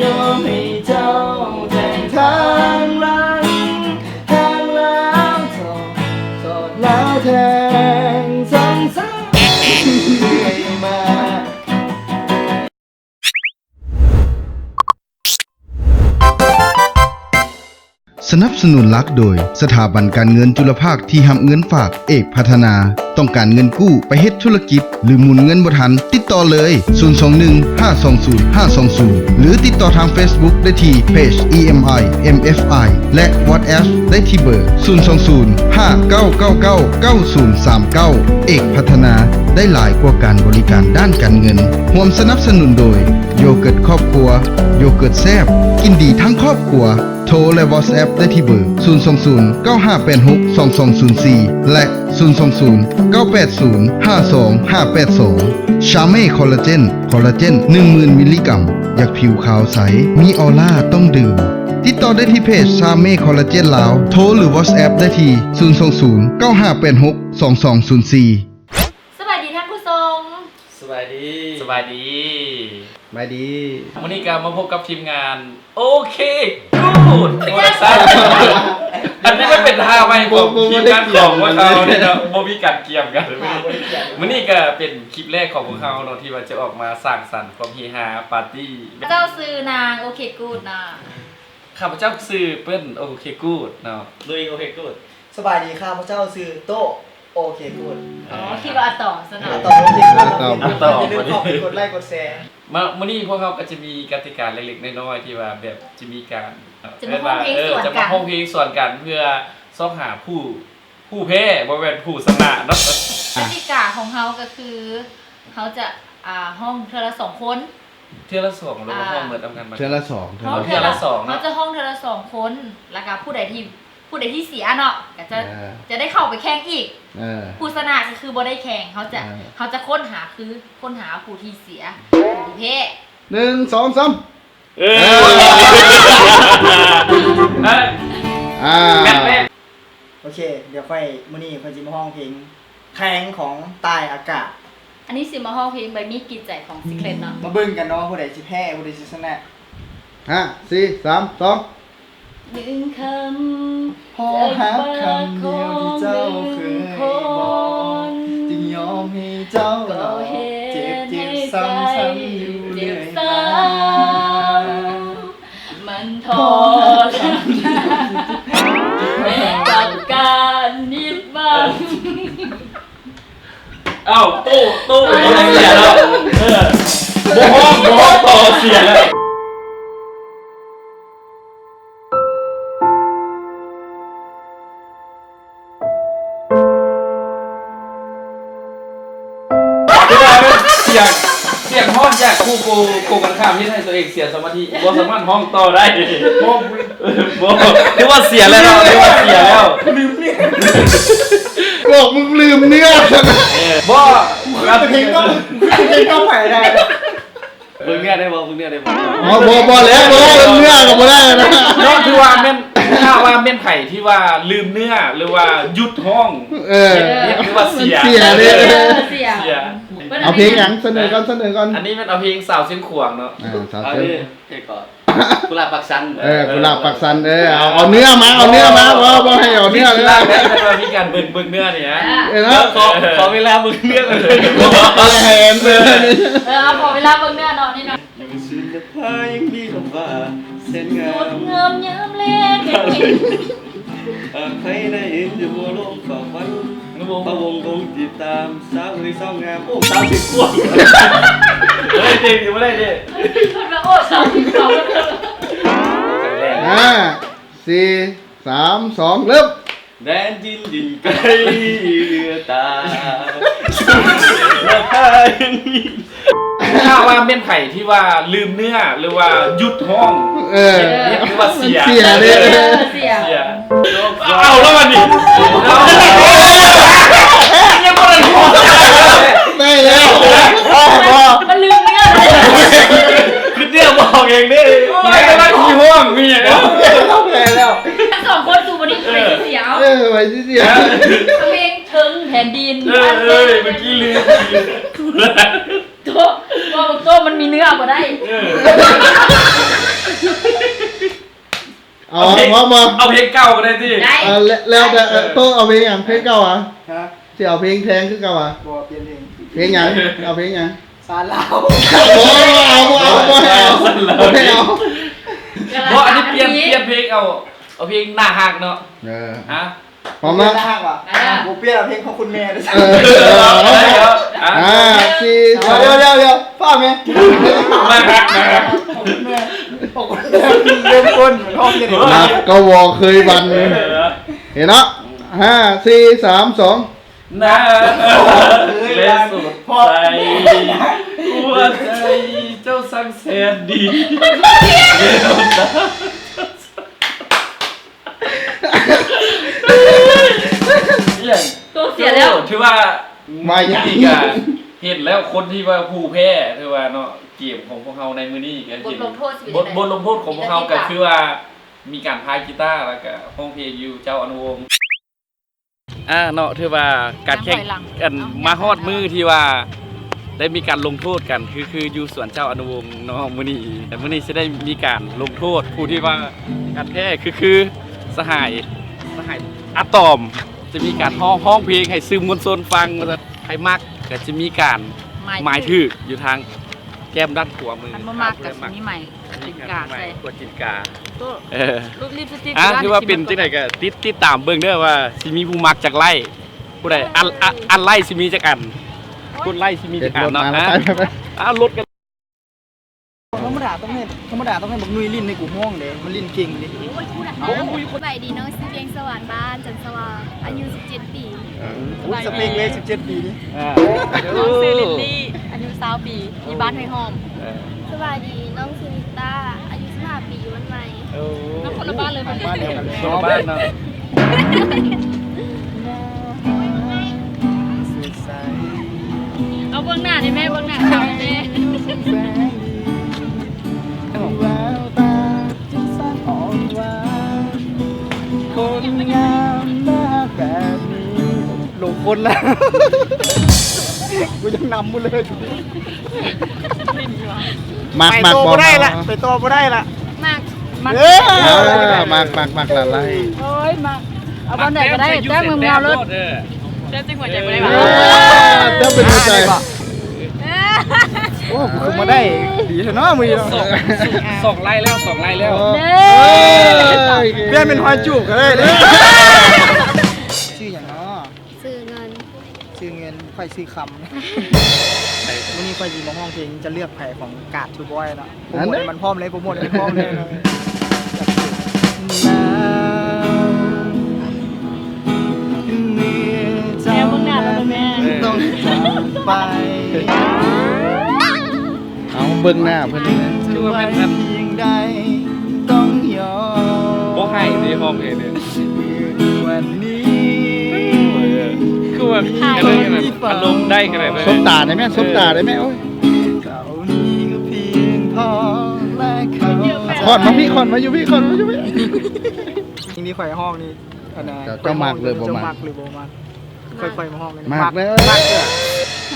ຍອມໃຫ້ເຈົ້າແຕ່ງທາງຫຼັງ ທາງຫຼັງ ທອດ ທອດລາວແທງສັງສາມາ. ສະໜັບສະໜູນຫຼັກໂດຍ ສະຖາບັນການເງິນຈຸລະພາກທີ່ຮັບເງິນຝາກເອກພັດທະນາ. ຕ້ອງການເງິນກູ້ໄປເຮັດທຸລະກິດ ຫຼື ໝູນເງິນບໍ່ທັນ? ຕິດຕໍ່ເລີຍ ສູນສອງໜຶ່ງ ຫ້າສອງສູນ ຫ້າສອງສູນ ຫຼື ຕິດຕໍ່ທາງເຟສບຸກໄດ້ທີ່ເພຈ ອີ ເອັມ ໄອ ເອັມ ເອັຟ ໄອ ແລະ ວັອດແອັບ ໄດ້ທີ່ເບີ ສູນສອງສູນ ຫ້າເກົ້າເກົ້າເກົ້າ ເກົ້າສູນສາມເກົ້າ. ເອກພັດທະນາ ໄດ້ຫຼາຍກວ່າການບໍລິການດ້ານການເງິນ. ຮ່ວມສະໜັບສະໜູນໂດຍ ໂຢເກີດຄອບຄົວ ໂຢເກີດແຊບ ກິນດີທັງຄອບຄົວ. ໂທ ແລະ ວອດແອັບ ໄດ້ທີ່ເບີ ສູນສອງສູນ ເກົ້າຫ້າແປດຫົກ ສອງສອງສູນສີ່ ແລະ ສູນສອງສູນ ເກົ້າແປດສູນ ຫ້າສອງຫ້າແປດສອງ. ຊາເມ ຄໍລາເຈນ ຄໍລາເຈນ ໜຶ່ງໝື່ນມິນລີກຣາມ. ຢາກຜິວຂາວໃສ ມີອອລາ ຕ້ອງດື່ມ. ຕິດຕໍ່ໄດ້ທີ່ເພຈ ຊາເມ ຄໍລາເຈນລາວ. ໂທ ຫຼື ວອດແອັບ ໄດ້ທີ່ ສູນສອງສູນ ເກົ້າຫ້າແປດຫົກ ສອງສອງສູນສີ່. ສະບາຍດີທ່ານຜູ້ຊົມ. ສະບາຍດີ ສະບາຍດີ ສະບາຍດີ. ມື້ນີ້ກໍມາພົບກັບທີມງານໂອເຄກູດໂປຣດັກຊັນ. ອັນນີ້ມັນເປັນທ່າໃໝ່ຂອງທີມງານຂອງພວກເຮົາເນາະ ບໍ່ມີການກຽມກັນ. ມື້ນີ້ກໍເປັນຄລິບແລກຂອງພວກເຮົາເນາະ ທີ່ວ່າຈະອອກມາສ້າງສັນຄວາມເຮຮາປາຕີ້. ເຈົ້າຊື່ນາງໂອເຄກູດນະ. ຂ້າພະເຈົ້າຊື່ເປີ້ນໂອເຄກູດເນາະ ລຸຍໂອເຄກູດ. ສະບາຍດີ ຂ້າພະເຈົ້າຊື່ໂຕ້ ໂອເຄກູດ. ອໍ ຄິດວ່າອາຕໍຊັ້ນເນາະ ອາຕໍ ໂອເຄກູດ. ອາຕໍ ຢ່າລືມເຂົ້າໄປກົດໄລກົດແຊ. ມາ ມື້ນີ້ພວກເຮົາກໍຈະມີກະຕິກາເລັກໆນ້ອຍໆ ທີ່ວ່າແບບຈະມີການ ຈະມາຮ້ອງເພງສວນກັນ ຈະມາຮ້ອງເພງສວນກັນ ເພື່ອຊອກຫາຜູ້ ຜູ້ແພ້ ບໍ່ແມ່ນຜູ້ຊະນະເນາະ. ກະຕິກາຂອງເຮົາກໍຄື ເຮົາຈະ ອ່າ ຮ້ອງເທື່ອລະສອງຄົນ. ເທື່ອລະສອງ ຫຼືວ່າ ອ່າ ຮ້ອງເໝິດນຳກັນ? ເທື່ອລະສອງ ເທື່ອລະ ເຮົາເທື່ອລະສອງເນາະ ເຮົາຈະຮ້ອງເທື່ອລະສອງຄົນ ແລ້ວກໍຜູ້ໃດທີ່ ຜູ້ໃດທີ່ເສຍເນາະ ກໍຈະ ເອີ ຈະໄດ້ເຂົ້າໄປແຂ່ງອີກ. ເອີ ຜູ້ຊະນະກໍຄືບໍ່ໄດ້ແຂ່ງ ເຮົາຈະ ເອີ ເຮົາຈະຄົ້ນຫາ ຄືຄົ້ນຫາຜູ້ທີ່ເສຍ ຜູ້ທີ່ແພ້. ໜຶ່ງ ສອງ ສາມ. ເອີ ເອີ ອ່າ ແມ່ນໆ. ໂອເຄ ດຽວຂ້ອຍ ມື້ນີ້ຂ້ອຍຊິມາຮ້ອງເພງ ແຂງຂອງຕາຍອາກາດ. ອັນນີ້ຊິມາຮ້ອງເພງໃບມີກຣີດໃຈຂອງ Secret ເນາະ. ມາເບິ່ງກັນເນາະ ຜູ້ໃດຊິແພ້ ຜູ້ໃດຊິຊະນະ. ຫ້າ ສີ່ ສາມ ສອງ. ໜຶ່ງຄຳ ພໍຮັກຄຳດຽວທີ່ເຈົ້າເຄີຍບອກ ຈຶ່ງຍອມໃຫ້ເຈົ້າຫຼອກ ເຈັບເຈັບຊ້ຳຊ້ຳຢູ່ເລື້ອຍມາ. ມັນທໍລະມານກັບການຜິດຫວັງ. ອ້າວ ໂຕ້ ໂຕ້ ເສຍແລ້ວ. ເອີ ບໍ່ຮ້ອງ ບໍ່ຮ້ອງຕໍ່ ເສຍແລ້ວ. ຄືວ່າແບບສຽງ ສຽງຮ້ອງຈາກຄູ່ໂກ ໂກກັນຂ້າມເຮັດໃຫ້ຕົວເອງເສຍສະມາທິ ບໍ່ສາມາດຮ້ອງຕໍ່ໄດ້. ບໍ່ ບໍ່ ຖືວ່າເສຍແລ້ວເນາະ ຖືວ່າເສຍແລ້ວ. ບອກມຶງລືມເນື້ອ. ເອີ ບໍ່ ເພງຕ້ອງ ເພງຕ້ອງໄປໄດ້. ເບິ່ງເນື້ອໄດ້ບໍ່? ເບິ່ງເນື້ອໄດ້ບໍ່? ອໍ ບໍ່ ບໍ່ແລ້ວ ບໍ່ ເບິ່ງເນື້ອກໍບໍ່ໄດ້ນະ. ເນາະ ຖືວ່າແມ່ນ ຖ້າວ່າແມ່ນໃຜທີ່ວ່າລືມເນື້ອ ຫຼືວ່າຢຸດຮ້ອງ ເອີ ເຮັດ ເຮັດ ຫຼືວ່າເສຍ ເສຍເດ້ ເສຍ ເສຍ. ເອົາເພງຫຍັງ? ສະເໜີກ່ອນ ສະເໜີກ່ອນ. ອັນນີ້ແມ່ນເອົາເພງສາວຊຽງຂວາງເນາະ. ອ່າ ສາວຊຽງ ເອີ ເພງກໍ ກຸຫຼາບປາກຊັນ. ເອີ ກຸຫຼາບປາກຊັນ. ເອີ ເອົາ ເອົາເນື້ອມາ ເອົາເນື້ອມາ. ບໍ່ ບໍ່ໃຫ້ເອົາເນື້ອເລີຍ. ມີການເບິ່ງ ເບິ່ງເນື້ອນີ້ນະ. ເອີ ເນາະ ຂໍ ຂໍເວລາເບິ່ງເນື້ອກ່ອນ. ເອີ ໃຫ້ເບິ່ງ ເອີ ຂໍເວລາເບິ່ງເນື້ອເນາະ ນີ້ເນາະ. ຍັງມີຄຳວ່າແສນງາມ ງົດງາມຍາມແລງ ຫາກໃຜໄດ້ເຫັນຢູ່ບໍ່ລົງເຝົ້າຝັນ ພະວົງຄົງຕິດຕາມສາວເອີຍສາວງາມ. ໂອ້ ສາວສິບກວ່າ. ເຮີ້ຍ ເກັ່ງຢູ່ບໍ່ໄດ້ເດ້. ເພິ່ນວ່າ ໂອ້ ສາວສິບກວ່າ. ຫ້າ ສີ່ ສາມ ສອງ ເລີ່ມ. ແດນດິນຢູ່ໄກເຫຼືອຕາ ແລະ ພາຍັງມີ. ຖ້າວ່າແມ່ນໃຜທີ່ວ່າລືມເນື້ອ ຫຼືວ່າຢຸດຮ້ອງ ເອີ ເຮັດ ເຮັດຄືວ່າເສຍ ເສຍເດ້ ເສຍ ເສຍ. ເອົາແລ້ວບັດນີ້ ຍັງບໍ່ໄດ້ຮ້ອງ. ໄດ້ແລ້ວ ມັນລືມເນື້ອ ຄືເນື້ອບອກເອງເດ້. ໂອ້ຍ ກຳລັງຊິຮ້ອງ ມີຫຍັງ ເຮົາແພ້ແລ້ວ. ທັງສອງຄົນສູ່ບໍ່ໄດ້ໃຜຊິເສຍ. ເອີ ໃຜຊິເສຍ? ເພງເທິງແຜ່ນດິນ. ເອີ ເອີ ເມື່ອກີ້ລືມ ໂຕ ເວົ້າໂຕ ມັນມີເນື້ອບໍ່ໄດ້. ເອີ ເອົາ ເອົາເພງ ເອົາເພງເກົ່າກໍໄດ້ຕິ? ໄດ້ ເອີ ແລ້ວ ແລ້ວແຕ່ ເອີ ໂຕເອົາເພງຫຍັງ? ເພງເກົ່າຫວາ? ຮະ? ຊິເອົາເພງແທນຄືເກົ່າຫວາ? ບໍ່ ປ່ຽນເພງ. ເພງຫຍັງ? ເອົາເພງຫຍັງ? ສາວລາວ. ບໍ່ ບໍ່ເອົາ ບໍ່ເອົາ ບໍ່ເອົາ ສາວລາວ ບໍ່ເອົາ. ບໍ່ ອັນນີ້ປ່ຽນ ປ່ຽນເພງ ເອົາ ເອົາເພງໜ້າຮັກເນາະ. ເອີ ຮະ? ພ້ອມນະ? ໜ້າຮັກຫວາ? ເອີ ບໍ່ປ່ຽນເອົາເພງຂອງຄຸນແມ່ເດີ. ເອີ ເອີ ເອີ ຫ້າ ສີ່ ສາມ ດຽວ ດຽວ ດຽວ ຟ້າວແມ່ ໜ້າຮັກ ໜ້າຮັກ ຂອງຄຸນແມ່ ຂອງຄຸນແມ່ ເລີ່ມຕົ້ນ ຮ້ອງຈັ່ງໃດ? ນະ ກໍບໍ່ເຄີຍວັນ ເອີ ເຫັນເນາະ. ຫ້າ ສີ່ ສາມ ສອງ ໜ້າຮັກ ແລະ ສົດໃສ ຫົວໃຈເຈົ້າຊ່າງແສນດີ ແວວຕາ ອີ່ຫຍັງ? ໂຕເສຍແລ້ວ ຖືວ່າ ມາຫຍັງ? ນີ້ກະເຫັນແລ້ວ ຄົນທີ່ວ່າຜູ້ແພ້ ຖືວ່າເນາະ ເກມຂອງພວກເຮົາໃນມື້ນີ້ກະ ບົດລົງໂທດ ບົດ ບົດລົງໂທດຂອງພວກເຮົາກະຄືວ່າ ມີການພາຍກີຕາ ແລ້ວກະຮ້ອງເພງຢູ່ເຈົ້າອະນຸວົງ. ອ່າ ເນາະ ຖືວ່າການແຂ່ງ ອັນ ມາຮອດມື້ທີ່ວ່າໄດ້ມີການລົງໂທດກັນ ຄື ຄືຢູ່ສວນເຈົ້າອະນຸວົງເນາະ ມື້ນີ້ ແຕ່ມື້ນີ້ຊິໄດ້ມີການລົງໂທດ ຜູ້ທີ່ວ່າການແພ້ຄື ຄືສະຫາຍ ສະຫາຍອາຕອມ ຈະມີການຮ້ອງ ຮ້ອງເພງໃຫ້ສື່ມວນຊົນຟັງວ່າຊັ້ນ ໃຜມັກກະຈະມີການໝາຍຖືກຢູ່ທາງແກ້ມດ້ານຂວາມື ຄັນບໍ່ມັກກະຊິມີໝາຍ ຕີນກາໃສ່ ກວດຕີນກາ ເອີ ຮູບລິບສະຕິກ ອ່າ ຖືວ່າເປັນຈັ່ງໃດກະຕິດ ຕິດຕາມເບິ່ງເດີວ່າຊິມີຜູ້ມັກຈັກໄລ້ ຜູ້ໃດ ອັນ ອັນ ອັນໄລ້ຊິມີຈັກອັນ ກົດໄລ້ຊິມີຈັກອັນເນາະ. ອ່າ ລົດກັນ ທຳມະດາຕ້ອງໃຫ້ ທຳມະດາຕ້ອງໃຫ້ບັກນຸ້ຍຫຼິ້ນໃຫ້ກູຮ້ອງເດ້ ມັນຫຼິ້ນເກັ່ງເດ້. ສະບາຍດີ ນ້ອງຊື່ ວຽງສະຫວານ ບ້ານຈັນສະຫວ່າງ ອາຍຸສິບເຈັດປີ. ອຸ້ຍ ສະເປັກເລີຍ ສິບເຈັດປີນີ້. ນ້ອງຊື່ລິນລີ ອາຍຸຊາວປີ ຢູ່ບ້ານຫ້ວຍຫອມ. ສະບາຍດີ ນ້ອງຊື່ນິຕາ ອາຍຸສິບຫ້າປີ ຢູ່ບ້ານໃໝ່. ໂອ້ ຄົນລະບ້ານເລີຍ ຄົນລະບ້ານເນາະ. ເອົາເບິ່ງໜ້າແດ່ແມ່ ເບິ່ງໜ້າຂາວແດ່. ຫຼົງຄົນລະ ກູຍັງນຳມຶງເລີຍ. ມັກ ໄປຕໍ່ບໍ່ໄດ້ລະ ມັກບໍ່? ໄປຕໍ່ບໍ່ໄດ້ລະ. ມັກ ມັກ ເອີ ມັກ ມັກ ມັກລະໄລ. ໂອ້ຍ ມັກ ເອົາບ່ອນໃດກໍໄດ້ ແຕ້ມງາມໆໂລດ. ເອີ ແຕ້ມເປັນຫົວໃຈບໍ່ໄດ້ຫວາ? ເອີ ແຕ້ມເປັນຫົວໃຈ. ໂອ້ ຄືມາໄດ້ດີແທ້ເນາະມື້ນີ້ເນາະ. ສອງ ສອງໄລ້ແລ້ວ ສອງໄລ້ແລ້ວ. ເອີ ປ່ຽນເປັນຮອຍຈູບກໍໄດ້ເດ້. ຊື່ຫຍັງເນາະ? ຊື່ເງິນ. ຊື່ເງິນ ຂ້ອຍຊື່ຄຳ. ມື້ນີ້ຂ້ອຍຊິມາຮ້ອງເພງ ຈະເລືອກໃຜຂອງກາດທູບອຍເນາະ. ໂປຣໂມດໃຫ້ມັນພ້ອມເລີຍ ໂປຣໂມດໃຫ້ມັນພ້ອມເລີຍ. ແນວເບິ່ງໜ້າລາວແມ່ ຕ້ອງຈາກໄປ. ເອົາ ເບິ່ງໜ້າເພິ່ນ ຄືວ່າແມ່ນອັນ ບໍ່ໃຫ້ເດ້ ຮ້ອງເພງເດ້. ຄືວ່າ ອາລົມໄດ້ຂະໜາດນັ້ນ. ສົບຕາໄດ້ແມ່ ສົບຕາໄດ້ແມ່. ໂອ້ຍ ຄອນມາພີ້ ຄອນມາຢູ່ພີ້ ຄອນມາຢູ່ພີ້. ສິ່ງທີ່ຂ້ອຍຮ້ອງນີ້ ອັນນ່າ ເຈົ້າ ເຈົ້າມັກຫຼືບໍ່ມັກ? ເຈົ້າມັກຫຼືບໍ່ມັກ? ຂ້ອຍ ຂ້ອຍມາຮ້ອງນີ້ ມັກເດີ ມັກເດີ.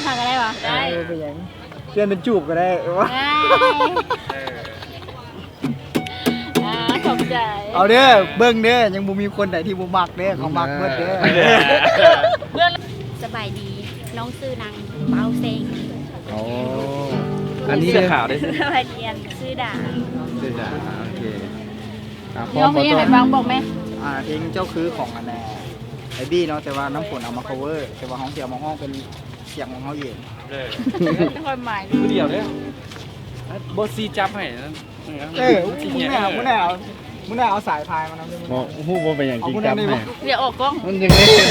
ມັກກໍໄດ້ຫວາ? ໄດ້ ເອີ ເປັນຫຍັງ? ປ່ຽນເປັນຈູບກໍໄດ້. ໄດ້ ອ່າ ຂອບໃຈ. ເອົາເດີ ເບິ່ງເດີ ຍັງບໍ່ມີຄົນໃດທີ່ບໍ່ມັກເດີ ເຂົາມັກເບິດເດີ. ສະບາຍດີ ນ້ອງຊື່ນາງເປົາເຊັງ. ໂອ້ ອັນນີ້ເສື້ອຂາວເດ້. ສະບາຍດີ ອັນຊື່ດາ ຊື່ດາ. ໂອເຄ ອ່າ ຮ້ອງເພງຫຍັງໃຫ້ຟັງບອກແມ່. ອ່າ ເພງເຈົ້າຄືຂອງອັນນ່າ ໄອບີເນາະ ແຕ່ວ່ານ້ຳຝົນເອົາມາ cover ແຕ່ວ່າເຮົາຊິເອົາມາຮ້ອງເປັນສຽງຂອງເຮົາເອງ. ເອີ ຄວາມໝາຍ ຜູ້ດຽວເດ້. ບໍ່ຊີຈັບໃຫ້. ເອີ ມື້ໜ້າ ມື້ໜ້າເອົາ ມື້ໜ້າເອົາສາຍພາຍມານຳເດີ. ບໍ່ຮູ້ວ່າເປັນຫຍັງຈິງຈັບໃຫ້. ຢ່າອອກກ້ອງ ມັນຍັງໄດ້ເຫັນ.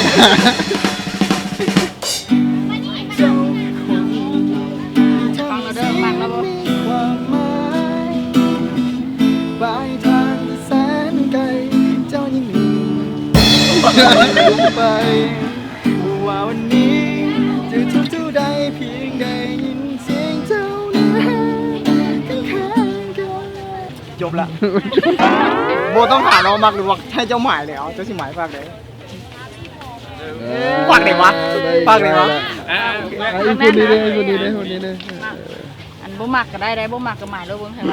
ຟັງແລ້ວເດີ ມັກແລ້ວບໍ່? ຈົບລະ ບໍ່ຕ້ອງຖາມວ່າມັກຫຼືບໍ່ມັກ ໃຫ້ເຈົ້າໝາຍແລ້ວ ເຈົ້າຊິໝາຍພາກໃດ? ເອີ ພາກໃດວະ? ພາກໃດວະ? ອ່າ ອີກຄົນນີ້ເດ້ ອີກຄົນນີ້ເດ້ ຄົນນີ້ເດ້. ອັນບໍ່ມັກກໍໄດ້ ໄດ້ ບໍ່ມັກກໍໝາຍໂລດ ເບິ່ງໃຜໄວ.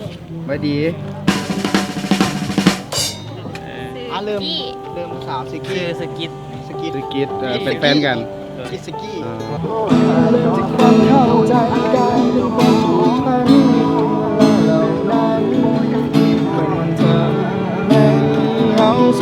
ສະບາຍດີ. ອ່າ ເລີ່ມ ເລີ່ມສາວ ຊິກີ ຊື່ສະກິດ ສະກິດ ສະກິດ ເອີ ເປັນແຟນກັນ ກິດສະກີ ອ່າ ເຮົາ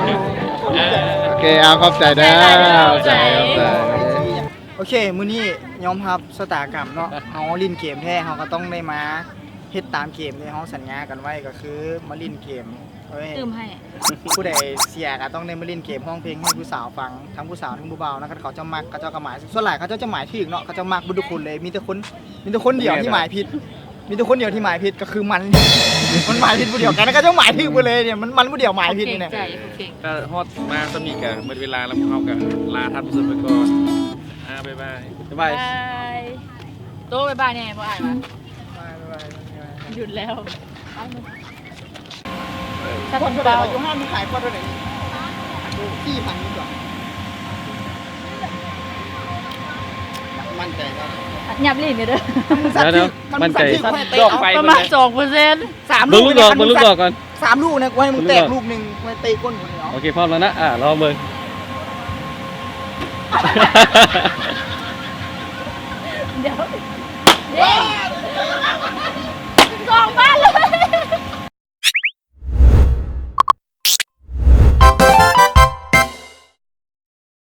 ໂອເຄ ເອົາ ຂອບໃຈເດີ ຂອບໃຈ ຂອບໃຈ ຂອບໃຈ. ໂອເຄ ມື້ນີ້ຍອມຮັບຊະຕາກຳເນາະ ເຮົາຫຼິ້ນເກມແທ້ ເຮົາກໍຕ້ອງໄດ້ມາເຮັດຕາມເກມທີ່ເຮົາສັນຍາກັນໄວ້ ກໍຄືມາຫຼິ້ນເກມ ເອີຍ ຕື່ມໃຫ້ ຜູ້ໃດເສຍກໍຕ້ອງໄດ້ມາຫຼິ້ນເກມຮ້ອງເພງໃຫ້ຜູ້ສາວຟັງ ທັງຜູ້ສາວທັງຜູ້ບ່າວນະ ຄັນເຂົາເຈົ້າມັກ ເຂົາເຈົ້າກໍໝາຍ ສ່ວນຫຼາຍເຂົາເຈົ້າຈະໝາຍຖືກເນາະ ເຂົາເຈົ້າມັກເບິດທຸກຄົນເລີຍ ມີແຕ່ຄົນ ມີແຕ່ຄົນດຽວທີ່ໝາຍຜິດ ມີແຕ່ຄົນດຽວທີ່ໝາຍຜິດ ກໍຄືມັນ ມັນໝາຍຜິດຜູ້ດຽວ ແຕ່ລະເຂົາເຈົ້າໝາຍຖືກເບິດເລີຍເນຍ ມັນ ມັນຜູ້ດຽວໝາຍຜິດນີ້ນະ. ກໍຮອດມາສ່ຳນີ້ກໍໝົດເວລາແລ້ວ ພວກເຮົາກໍລາທ່ານຜູ້ຊົມໄປກ່ອນ ອ່າ ບາຍບາຍ ບາຍບາຍ ໂຕບາຍບາຍແດ່ ບໍ່ອາຍຫວາ? ຢຸດແລ້ວ ສັດເປົ່າ ຢູ່ຮ້ານມັນຂາຍຂວດເທົ່າໃດ? ສີ່ພັນ ໝັ້ນໃຈແລ້ວ ຫຍັບລີ້ນເດີ ດຽວໆ ໝັ້ນໃຈ ປະມານສອງເປີເຊັນ ສາມລູກ ເບິ່ງລູກດອກ ເບິ່ງລູກດອກກ່ອນ ສາມລູກນະ ກູໃຫ້ມຶງແຕກລູກໜຶ່ງ ກູໃຫ້ເຕະກົ້ນມັນເອົາ. ໂອເຄ ພ້ອມແລ້ວນະ ອ່າ ລອງເບິ່ງ ດຽວ ສອງໃບ